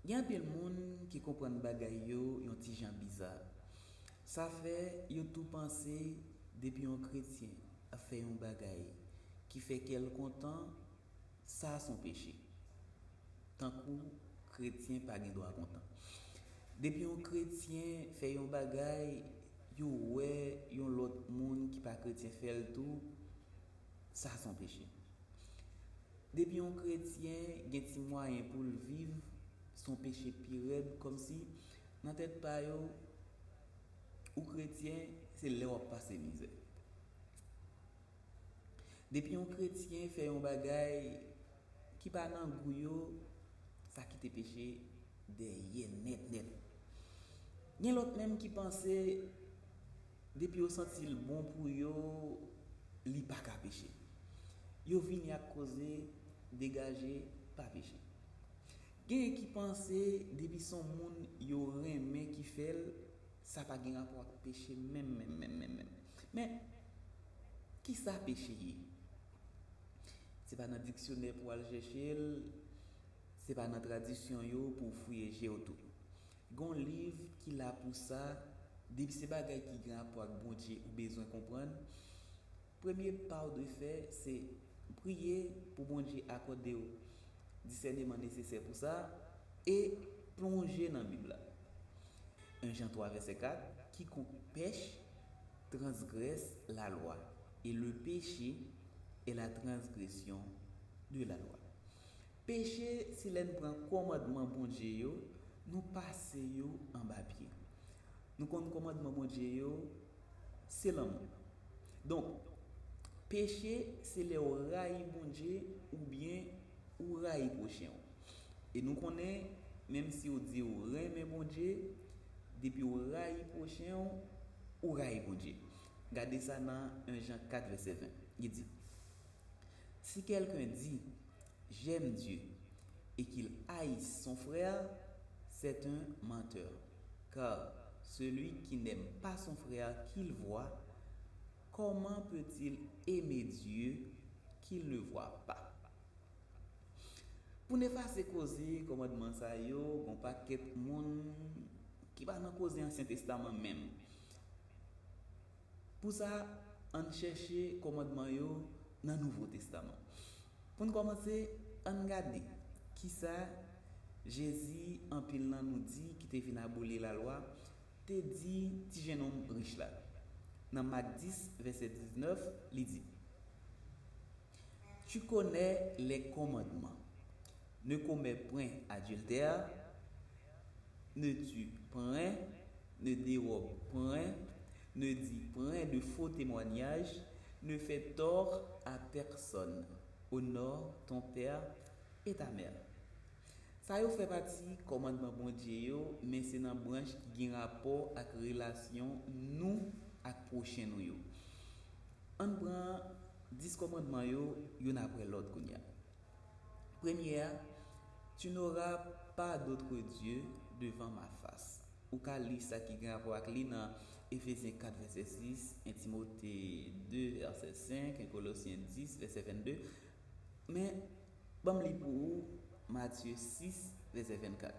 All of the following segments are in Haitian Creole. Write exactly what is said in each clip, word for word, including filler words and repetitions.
Gen anpil moun ki konprann bagay yo yon ti jan biza. Sa fè yo tou panse depi yon kretyen ap fè yon bagay ki fè kè l kontan, sa se yon peche. Tankou kretyen pa gen dwa kontan. Depi yon kretyen fè yon bagay, yo wè yon lòt moun ki pa kretyen fè l tou, sa se yon peche. Depi yon kretyen gen ti mwayen pou l viv, se yon peche pi rèd, kòmsi nan tèt pa yo, ou kretyen, se lè w ap pase mizè. Depi yon kretyen fè yon bagay ki pa nan gou yo, sa kite peche dèyè nèt nèt. Gen lòt menm ki panse depi yo santi l bon pou yo, li pa ka peche. Yo vini ak koze degaje, pa peche. Genyen ki panse depi se yon moun yo renmen ki fè l, sa pa gen rapò ak peche menm, menm, menm, menm, menm. Men, kisa peche ye? Se pa nan diksyonè pou w al chèche l, se pa nan tradisyon yo pou w fouye je w tou. Gen yon liv ki la pou sa, depi se bagay ki gen rapò ak Bondye ou bezwen konprann, premye pa w dwe fè, se priye pou Bondye akòde w disèneman nesesè pou sa e plonje nan Bib la. En Jan twa vèsè kat, Quiconque pèche transgresse la loi, et le péché est la transgression de la loi. Peche se lè n pran kòmandman Bondye yo, nou pase yo anba pye. Nou konn kòmandman Bondye yo, se lanmou. Donk, peche se lè w rayi Bondye oubyen ou rayi pwochen w. E nou konnen, menm si w di w renmen Bondye, depi w rayi pwochen w, ou rayi Bondye. Gade sa nan en Jan kat vèsè ven. Li di, Si quelqu'un dit, J'aime Dieu, et qu'il haïsse son frère, c'est un menteur. Car celui qui n'aime pas son frère qu'il voit, comment peut-il aimer Dieu qu'il ne voit pas? Pou n efase koze kòmandman sa yo, gon pakèt moun ki pa nan koze Ansyen Testaman menm. Pou sa, ann chèche kòmandman yo nan Nouvo Testaman. Pou n kòmanse, ann gade kisa Jezi, anpil nan nou di ki te vin aboli lalwa, te di ti jennonm rich la. Nan Mak dis, vèsè diznèf, li di, Tu connais les commandements. Ne commets point adultère, ne tue point, ne dérobe point, ne dis point de faux témoignages, ne fais tort à personne, honore ton père et ta mère. Sa yo fè pati kòmandman Bondye yo, men se nan branch ki gen rapò ak relasyon nou ak pwochen nou yo. Ann pran dis kòmandman yo, youn apre lòt kounye a. Premye a, Tu n'auras pas d'autre Dieu devant ma face. Ou ka li sa ki gen rapò ak li nan Efezyen kat vèsè sis, en Timote de vèsè senk, en Kolosyen dis vèsè vennde. Men, ban m li pou ou Matye sis, vèsè vennkat.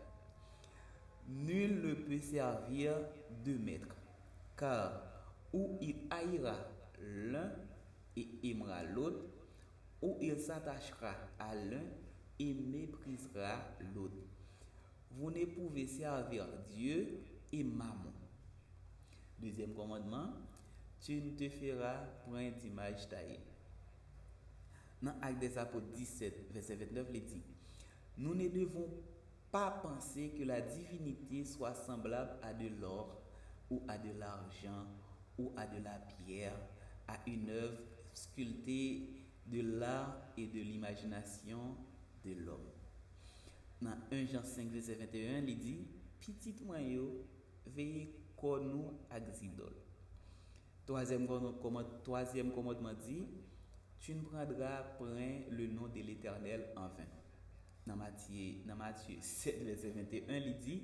Nul ne peut servir deux maîtres, car ou il haïra l'un et aimera l'autre, ou il s'attachera à l'un et méprisera l'autre. Vous ne pouvez servir Dieu et Mammon. Dezyèm kòmandman, Tu ne te feras point d'image taillée. Nan Actes des Apôtres dix-sept, vèsè vennèf, li di, Nous ne devons pas penser que la divinité soit semblable à de l'or ou à de l'argent ou à de la pierre, à une œuvre sculptée de l'art et de l'imagination de l'homme. Nan en Jan senk, vèsè venteyen, li di, Pitit mwen yo, veye kò nou ak zidòl. Twazyèm kòmandman di, Tu ne prendras point le nom de l'Éternel en vain. Nan Matye, nan Matye sèt, vèsè venteyen, li di,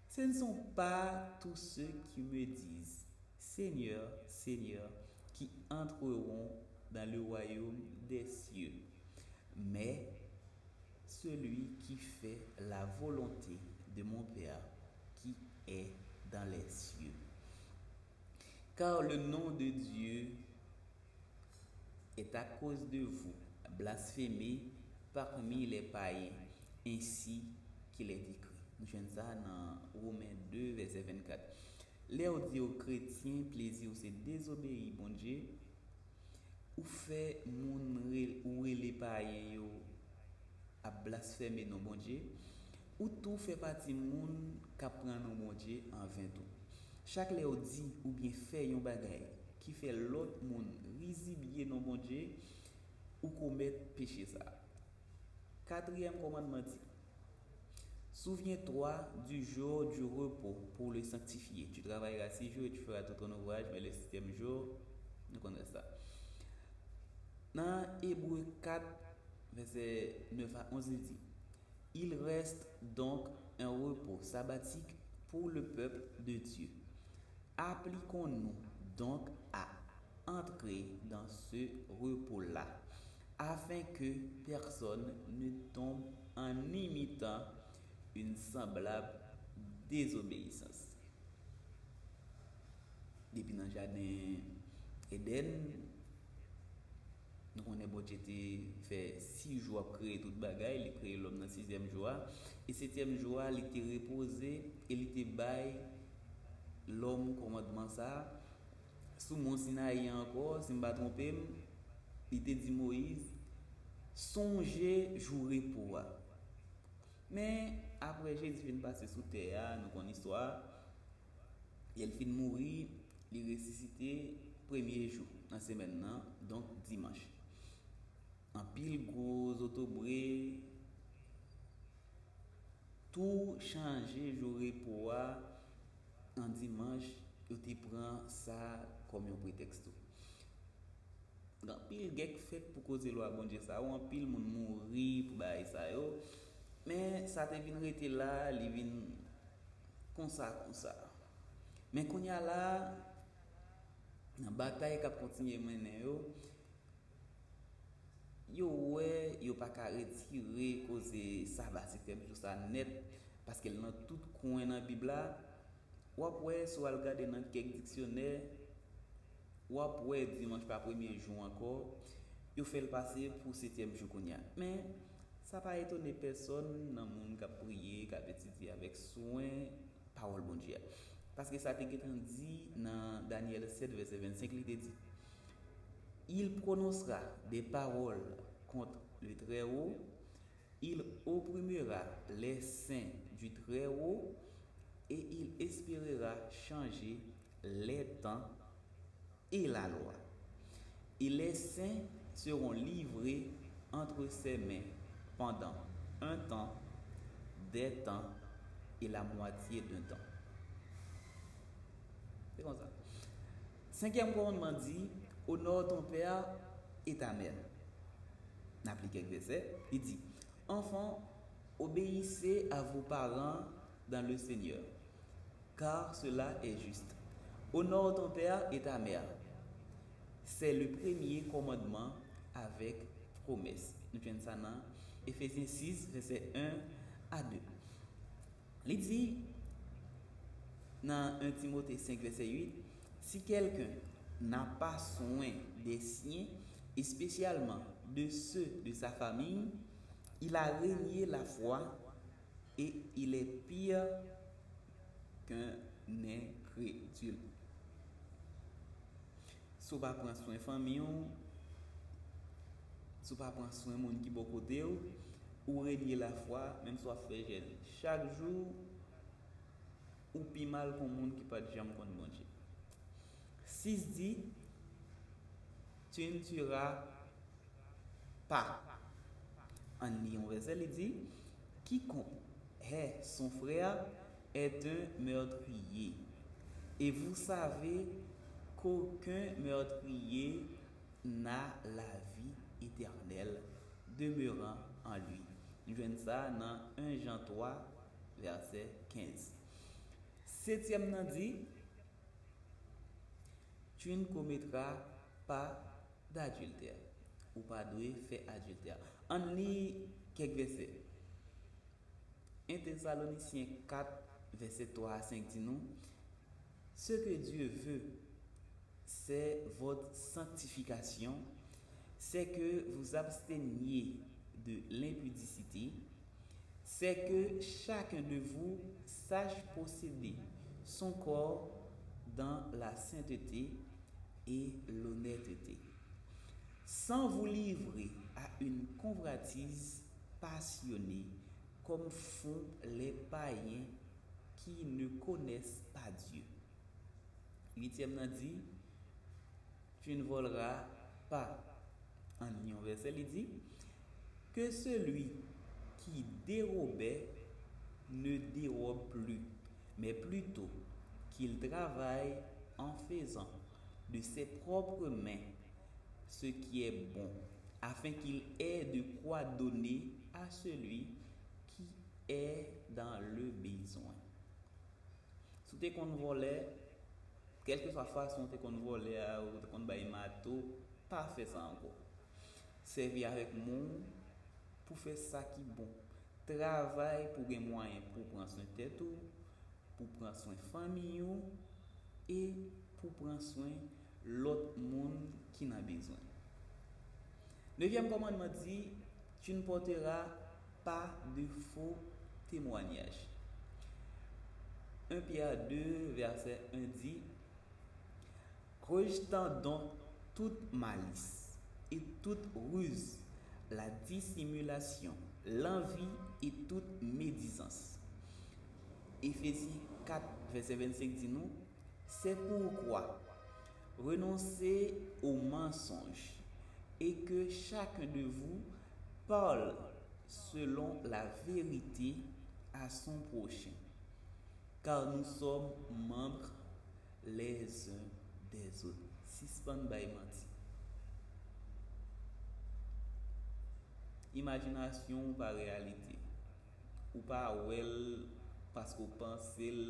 Ce ne sont pas tous ceux qui me disent, Seigneur, Seigneur, qui entreront dans le royaume des cieux, mais celui qui fait la volonté de mon Père qui est dans les cieux. Car le nom de Dieu est à cause de vous blasphémé parmi les païens, ainsi qu'il est écrit. Nou jwenn sa nan Women de, vèsè vennkat. Lè w di yo kretyen, plezi w se dezobeyi Bondye, ou fè moun re- ou rele payen yo ap blasfeme non Bondye, ou tou fè pati moun k ap pran non Bondye anven tou. Chak lè w di oubyen fè yon bagay ki fè lòt moun rizibye non Bondye, ou komèt peche sa a. Katriyèm kòmandman di, Souviens-toi du jour du repos pour le sanctifier. Tu travailleras six jours et tu feras tout ton ouvrage, mais le septième jour, nou konn rès la. Nan Ebre kat, vèsè nèf a onz, li di, Il reste donc un repos sabbatique pour le peuple de Dieu. Appliquons-nous donc à entrer dans ce repos-là, afin que personne ne tombe en imitant une semblable désobéissance. Depi nan jaden Edenn, nou konnen Bondye te fè sis jou ap kreye tout bagay, li kreye lòm nan sizyèm jou a. E setyèm jou a, li te repoze e li te bay lòm kòmandman sa a. Sou Mòn Sinayi ankò, si m pa twonpe m, li te di Moyiz, sonje jou repo a. Men, apre Jezi fin pase sou tè a, nou konn istwa a, lè l fin mouri, li resisite premye jou nan semèn nan, donk dimanch. Anpil gwo zotobre tou chanje jou repo a an dimanch, yo te pran sa kòm yon pretèks tou. Gen anpil gè k fèt pou koze lwa Bondye sa yo, anpil moun mouri pou bagay sa yo. Men sa te vin rete la, li vin konsa, konsa. Men kounye a la, nan batay k ap kontinye mennen yo, yo wè yo pa ka retire koze Saba, setyèm jou sa nèt, paske l nan tout kwen nan Bib la. W ap wè, si w al gade nan kèk diksyonè, w ap wè dimanch pa premye jou ankò, yo fè l pase pou setyèm jou kounye a. Men, sa pa etone pèsonn nan moun k ap priye, k ap etidye avèk swen pawòl Bondye a. Paske sa te gentan di nan Danyèl sèt, vèsè vennsenk, li te di, Il prononcera des paroles contre le Très-Haut, il opprimera les saints du Très-Haut et il espérera changer les temps et la loi. Et les saints seront livrés entre ses mains pendant un temps, des temps et la moitié d'un temps. Se konsa. Senkyèm kòmandman di, Honore ton père et ta mère. N ap li kèk vèsè. Li di, Enfants, obéissez à vos parents dans le Seigneur, car cela est juste. Honore ton père et ta mère. C'est le premier commandement avec promesse. Nou jwenn sa nan Efezyen sis, vèsè en a de. Li di nan en Timote senk, vèsè uit, Si quelqu'un n'a pas soin des siens, et spécialement de ceux de sa famille, il a renié la foi et il est pire qu'un incrédule. Si w pa pran swen fanmi w, si w pa pran swen moun ki bò kote w, ou renye lafwa, menm si w ap fè jèn chak jou, ou pi mal ke yon moun ki pa t janm konn Bondye. Sis di, Tu ne tueras pas. Ann li yon vèsè, li di, Quiconque hait son frère est un meurtrier. Et vous savez qu'aucun meurtrier n'a la vie éternelle demeurant en lui. Nou jwenn sa nan en Jan twa, vèsè kenz. Setyèm nan di, Tu ne commettras pas d'adultère. Ou pa dwe fè adiltè. Ann li kèk vèsè. Tésalonisyen kat, vèsè twa a senk di nou, Ce que Dieu veut, c'est votre sanctification, c'est que vous absteniez de l'impudicité, c'est que chacun de vous sache posséder son corps dans la sainteté et l'honnêteté, sans vous livrer à une convoitise passionnée comme font les païens qui ne connaissent pas Dieu. Uityèm nan di, Tu ne voleras pas. An yon vèsè, li di, Que celui qui dérobait ne dérobe plus, mais plutôt qu'il travaille en faisant de ses propres mains ce qui est bon, afin qu'il ait de quoi donner à celui qui est dans le besoin. Si w te konn vòlè, kèlkeswa fason w te konn vòlè a, ou te konn bay mato, pa fè sa ankò. Sèvi avèk men w pou fè sa ki bon. Travay pou gen mwayen pou w pran swen tèt ou, pou w pran swen fanmi w, e pou w pran swen lòt moun ki nan bezwen. Nevyèm kòmandman di, Tu ne porteras pas de faux témoignages. Un Pierre deux, verset un dit, Rejetant donc toute malice et toute ruse, la dissimulation, l'envie et toute médisance. Éphésiens quatre, verset vingt-cinq di nou, C'est pourquoi, renoncez au mensonge et que chacun de vous parle selon la vérité à son prochain, car nous sommes membres les uns des autres. Sispann bay manti. Imajinasyon w pa reyalite. Ou pa wè l paske w panse l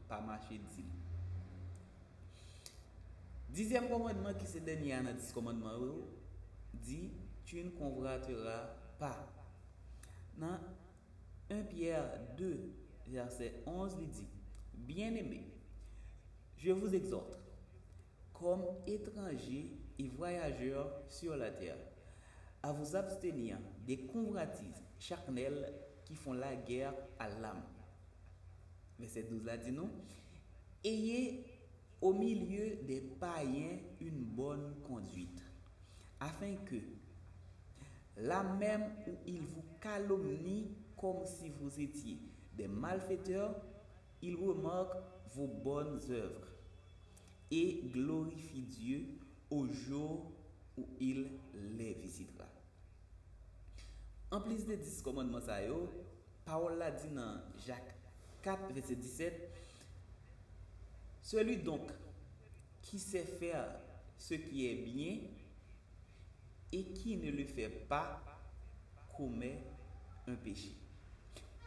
pa mache di l. Dizyèm kòmandman, ki se dènye a nan dis kòmandman yo, di, Tu ne convoiteras pas. Nan un Pierre deux, verset onze, li di, Bien-aimés, je vous exhorte, comme étrangers et voyageurs sur la terre, à vous abstenir des convoitises charnelles qui font la guerre à l'âme. Vèsè douz la di nou, Ayez au milieu des païens une bonne conduite, afin que, là même où ils vous calomnient comme si vous étiez des malfaiteurs, ils remarquent vos bonnes œuvres et glorifient Dieu au jour où il les visitera. Anplis de dis kòmandman sa yo, pawòl la di nan Jak kat, vèsè disèt, Celui donc qui sait faire ce qui est bien et qui ne le fait pas commet un péché.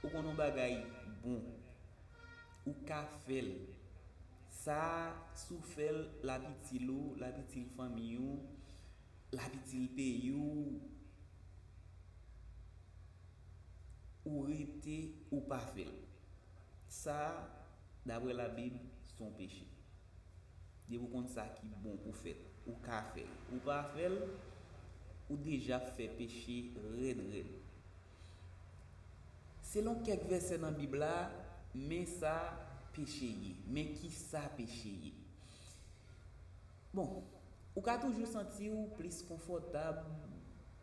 Ou konn yon bagay bon, ou ka fè l. Sa, si w fè l, l ap itil ou, l ap itil fanmi w, l ap itil peyi w, ou rete, ou pa fè l. Sa, daprè Labib, se yon peche. Depi w konn sa ki bon pou fèt, ou ka fè l. Ou pa fè l, ou deja fè peche rèd rèd. Selon kèk vèsè nan Bib la, men sa peche ye, men ki sa peche ye. Bon, ou ka toujou santi w plis konfòtab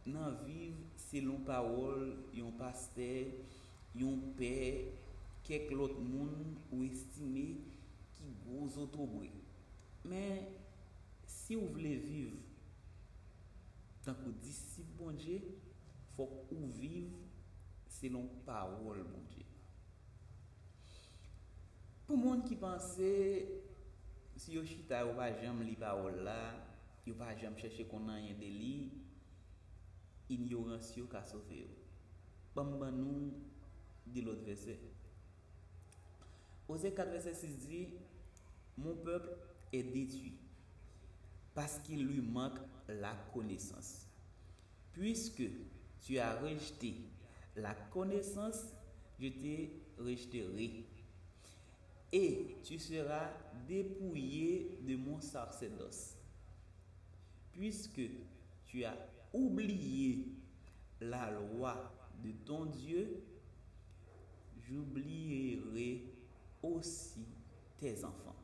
nan viv selon pawòl yon pastè, yon pè, kèk lòt moun ou estime ki gwo zotobre. Men, si w vle viv tankou disip Bondye, fòk ou viv selon pawòl Bondye. Pou moun ki panse, si yo chita, yo pa janm li pawòl la, yo pa janm chèche konn anyen de li, inyorans yo ka sove yo. Ban m ban nou de lòt vèsè. Oze kat vèsè sis di, Mon peuple est détruit parce qu'il lui manque la connaissance. Puisque tu as rejeté la connaissance, je te rejeterai, et tu seras dépouillé de mon sacerdoce. Puisque tu as oublié la loi de ton Dieu, j'oublierai aussi tes enfants.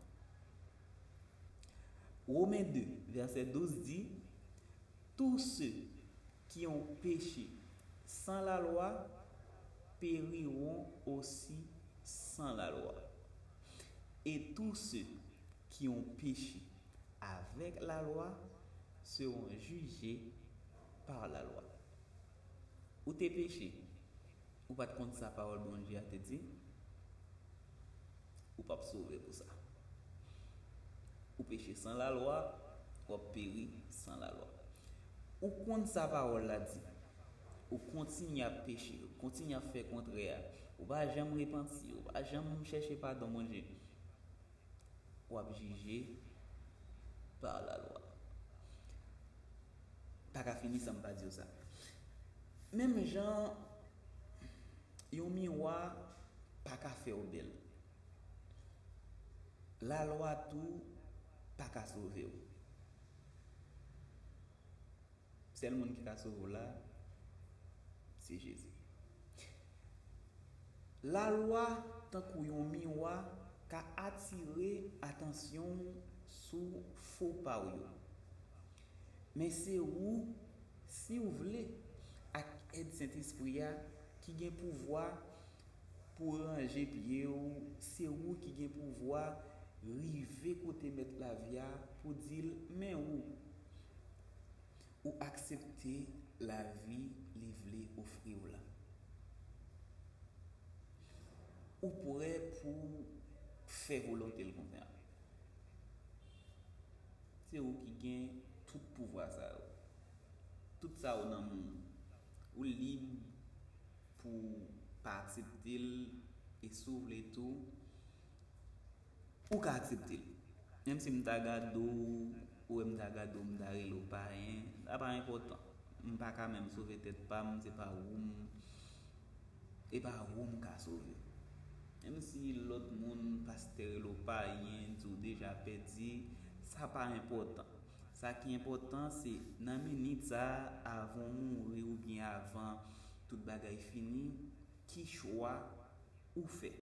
Romains deux, verset douze dit, tous ceux qui ont péché sans la loi périront aussi sans la loi. Et tous ceux qui ont péché avec la loi seront jugés par la loi. Ou te peche, ou pa t konn sa pawòl Bondye a te di, ou p ap sove pou sa. Ou peche san lalwa, w ap peri san lalwa. Ou konn sa pawòl la di, ou kontinye ap peche, ou kontinye ap fè kontrè a, ou pa janm repanti, ou pa janm chèche padon Bondye, w ap jije pa lalwa. Pa ka fini san m pa di w sa. Menm jan yon miwa pa ka fè w bèl, lalwa tou pa ka sove w. Sèl moun ki ka sove w la, se Jezi. Lalwa, tankou yon miwa, ka atire atansyon w sou fo pa w yo. Men se ou, si w vle, ak èd Sentespri a, ki gen pouvwa pou ranje pye w, se ou ki gen pouvwa rive kote Mèt lavi a pou di l, men ou, ou aksepte lavi li vle ofri w la. Ou prè pou fè volonte l kounye a. Se ou ki gen tout pouvwa sa yo. Tout sa yo nan men w. Ou lib pou pa aksepte l, e si w vle tou, ou ka aksepte l. Menm si m ta gade w, ou wè m ta gade w, m ta rele w payen, sa pa enpòtan. M pa ka menm sove tèt pa m, se pa ou m, e pa ou m ka sove. Menm si lòt moun, pastè rele w payen, di w deja pèdi, sa pa enpòtan. Sa ki enpòtan, se nan minit sa a, avan w mouri oubyen avan tout bagay fini, ki chwa ou fè?